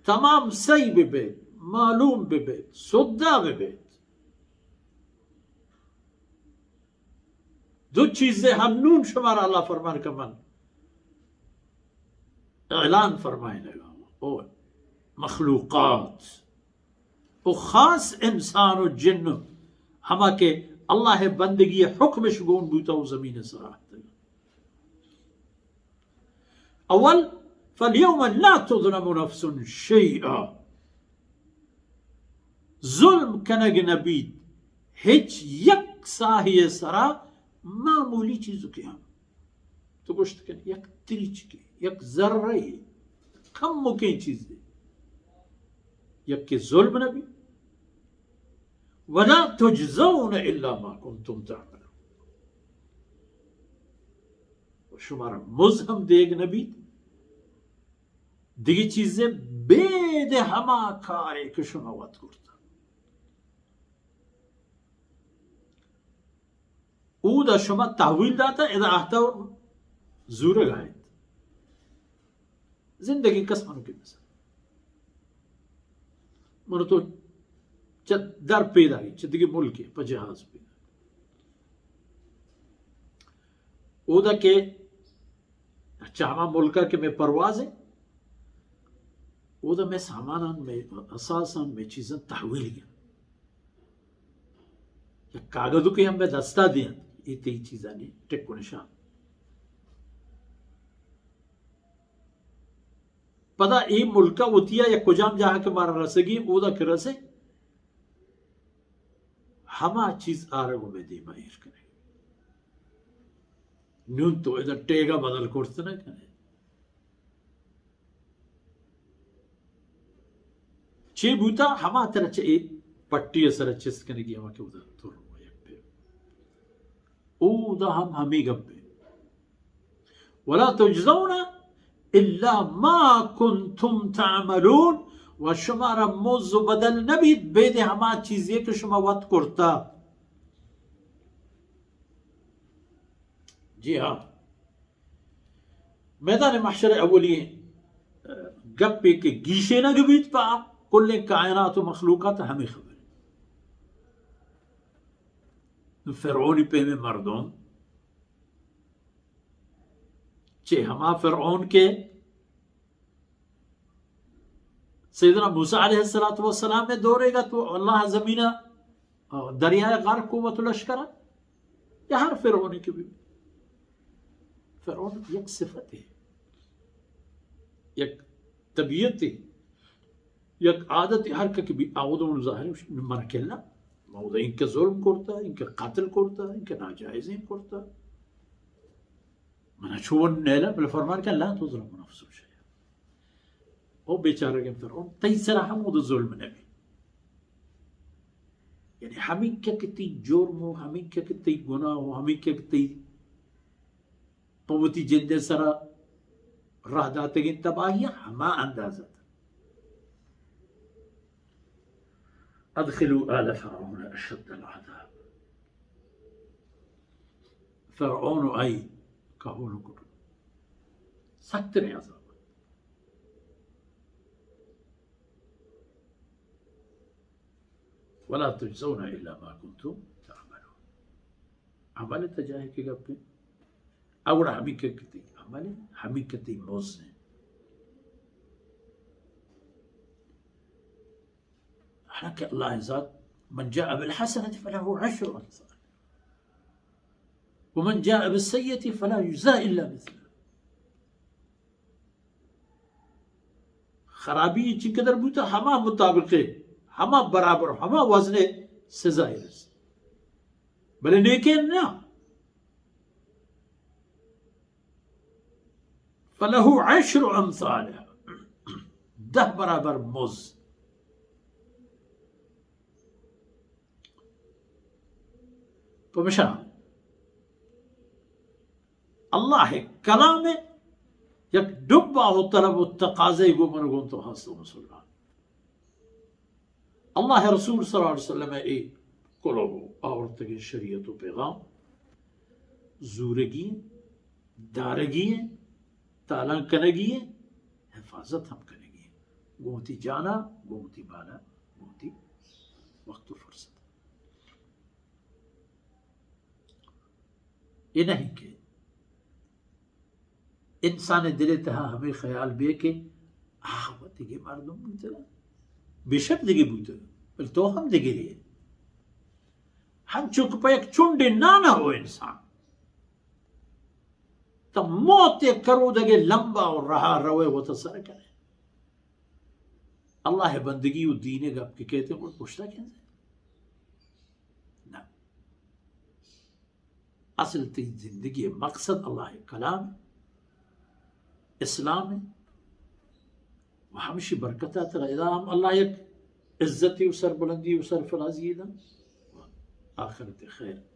تمام سہی بہ بیت، معلوم بہ بیت، سدہ بہ بیت۔ دو چیزے ہنون شمارا اللہ فرمان کہ من اعلان فرمائینگا، او مخلوقات، او خاص انسان و جن، ہما کہ اللہ بندگی حکمش گون بوتا و زمین سرا اتگا۔ اول، فالیوم لا تظلم نفس شیئا۔ ظلم کنگ نہ بیت ہچ یک ساہی سرا، معمولی چیزکے ہم۔ تو گوشت کن یک تریچکے، یک ذرہ، کمکیں چیزے، یکے ظلم نہ بیت۔ ولا تجزون الا ما کنتم تعملون۔ و شمارا مز ہم دیگ نہ بیت دگہ چیزے بید ہما کارے کہ شما وت کرتا۔ اودا شما تحویل داتا، ادا آہتا زورگ آیت۔ زندگی کس منو کہ مثال، من تو چہ در پیداگی، چہ دگہ ملکے پہ جہاز پیداگی۔ اودا کہ چہ ہما ملکا کہ مئے پرواز ایں، اودا مئے ساماناں، مئے اثاثاں، مئے چیزاں تحویل گن۔ یک کاگدکے ہم مئے دستا دینت، اے تئی چیزانی ٹک و نشان۔ پدا اے ملکا وتیا یا کجام جاہا کہ مارا رسگی، اودا کہ رسے، ہما چیز آرگ و مئے دیما ایر کنگ۔ نون تو ادا ٹیگا بدل کرت نہ کنے۔ چے بوتا؟ ہما ترا چہ اے پٹی سر چست کنگی، ہما کہ اودا تو رو یک پہ۔ اودا ہم ہمے گپے۔ ولا تجزون الا ما کنتم تعملون، و شمارا مز و بدل نبیت بید ہما چیزی کہ شما وت کرتا۔ جی ہاں، میدان محشر اولی گپے کہ گیشینگ بیت پہ کلیں کائنات و مخلوقات، ہمے خبر۔ فرعونی پیمیں مردم، چہ ہما فرعون کہ سیدنا موسیٰ علیہ الصلوۃ والسلام ءِ دورے گت و اللہ زمین ءَ، آ، دریائے غرق کو وت لشکر ءَ، یا ہر فرعونی کہ بی، فرعون یک صفتے، یک طبیعتے، یک عادتے، ہر کہ بی آودون ظاہر من کلا، ما اودا انکہ ظلم کرتا، انکہ قتل کرتا، انکہ ناجائزیں کرتا۔ من چون نیلا، بلے فرمان کہ لا تظلم نفس شیئا۔ او بیچارگیں فرعون، تئی سرا ہم اودا ظلم نبی۔ یعنی ہمینکہ کہ تئی جرم و ہمینکہ کہ تئی گناہ و ہمینکہ کہ تئی پہ وتی جندے سرا راہ داتگیں تباہی ہما اندازہ۔ ادخلوا آل فرعون اشد العذاب۔ فرعون و آئی کہول و کٹول سکتریں عذاب۔ ولا تجزون الا ما کنتم تعملون۔ عمل تجاہ کے گپے۔ اوڑا ہمیں کہ کتی عمل، ہمیں کتی موزن۔ حالانکہ اللہ ذات، من جاء بالحسنة فله عشر أمثالها ومن جاء بالسيئة فلا يجزى إلا مثلها۔ خرابی چنقدر بوتا، ہما مطابقے، ہما برابر، ہما وزنے سزا رس۔ بلے نیکیں نہ۔ فله عشر أمثالها، دہ برابر مز۔ پمشا اللہ کلام یک ڈبہ و طلب و تقاضے گو من گون تو ہست و مسلمان۔ اللہ رسول صلی اللہ علیہ وسلم اے کلو آورتگیں شریعت و پیغام زورگی، دارگی، تالان کنگی، حفاظت ہم کنگی۔ گوں وتی جانا، گوں وتی مالا، گوں وتی وقت و فرصت۔ اے نہیں کہ انسان دل تہا ہمیں خیال بے کہ آ وتی کے مردم بوتگا، بے شک دگے بوتگا، بل تو ہم دگے رہے۔ ہنچو کہ پہ یک چنڈے نانا ہو انسان، تا موت یک کرودگے لمبا و رہا روے وتا سر کرے۔ اللہ بندگی و دین گپ کہ کہتے ہیں، پشتا کہتے ہیں۔ نہ۔ اصل تئی زندگی مقصد اللہ کلام، اسلام، و ہمشی برکتا ترا ادا ہم اللہ یک عزتی و سربلندی و سرفرازی دا۔ آخرت خیر۔